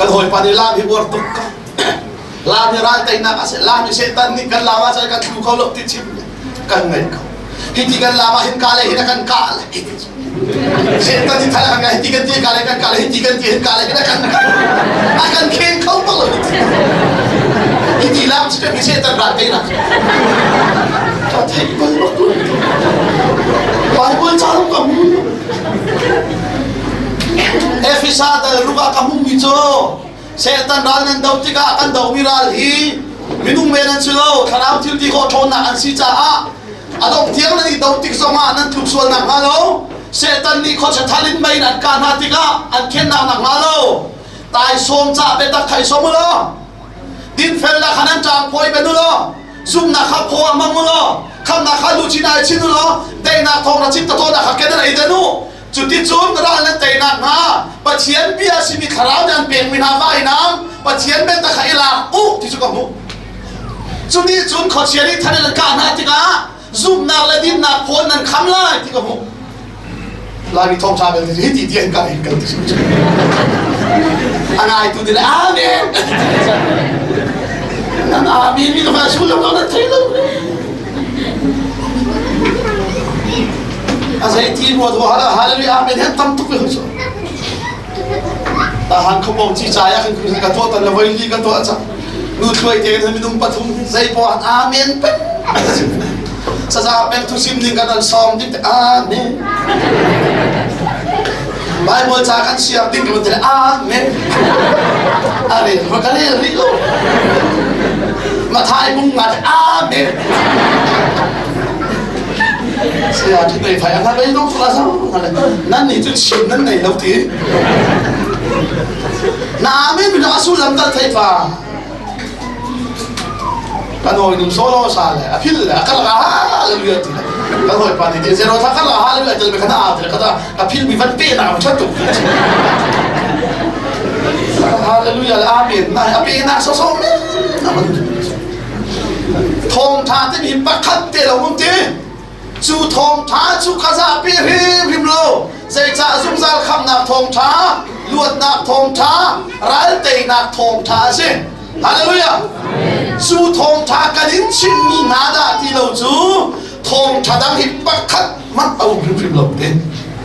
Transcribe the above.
Kan hawipa nih lam hi buar tuk ka. Lam hi ral teinak a si. Lam hi Satan nih kan lam ah cun kan tlu kho lo ti chim kan ngei ko. Hi ti kan lam ah hin ka le hin a kan kah le. Satan nih thal kan hi ti kan ti ka le kan kah le hi ti kan ti hin ka le hin a kan a kan khen kho bak lo. Hi ti lam cu hi Satan ral teinak. Ka theih bal bak lo. Bible ca ka hmu. Efesa dal ruk ah ka hmuhmi cu Satan ral nan do tikah kan domi ral hi minung men an si lo, thlarau thil ti khawh ṭhawnnak an si caah a dongh tiang nan i do tik zongah nan tluk sual nakhnga lo, Satan nih khuachia thal in mei in an kah hna tikah an khennak nakhnga lo, taisawm ca biatak kha i sawm u law dinfelnak kha nan ṭang phawi ben u law zumhnak kha phaw ah hmang u law khamnak kha luchin ah i chin u law daihnak thawng ra chim tatawnak kha ken in ei den u. Cuticun ral nan tei nakhnga Pathian bia a simi thlarau nih an pekmi hna vainam Pathian biatak kha i lak u ti cu ka hmuh. Cu nih cun khuachia nih than in an kah hna tikah zumhnak le dinnak phawn nan kham lai ti ka hmuh. Laimi thawngṭha belte cu hiti ti an kah in kan ti. A ngaitu nih le amen. Nan amen mi ka sullam nan thei lo. A zei ti ruat wa hala hallelujah amen hen tam tuk ve so. Ta han khopong chi chaya kan kun ka to tan la voi li ka to acha. Nu thluai te kan minung pathum zei po an amen pen. Saza pek thu sim ding kan an song ding te amen. Bible ca kan siar ding kan te amen. Are ma ka le ri lo. Mathai mung nga te amen. Saya tu nei phai ang nei dong la sa nan ni chu chim nan nei lo ti. Na amen mi asu lam tal thei fa. Kan hoi num solo sa le a phil le a kal hallelujah ti le kan hoi pa nih zero tha kal hallelujah tel me khana a ti le kata a phil mi van pe na am that tuk. Hallelujah le amen na a pe na so so me na man. Thawngtha timi pakhat te lo um ti. Cu thawngṭha cu ka zahpi hrimhrim lo. Zeicah zungzal khamhnak thawngṭha, luatnak thawngṭha, ral teinak thawngṭha a si. Hallelujah! Cu thawngṭha kan in chimmi hna dah ti lo cu thawngṭha dang hi pakhat hmanh a um hrimhrim lo te.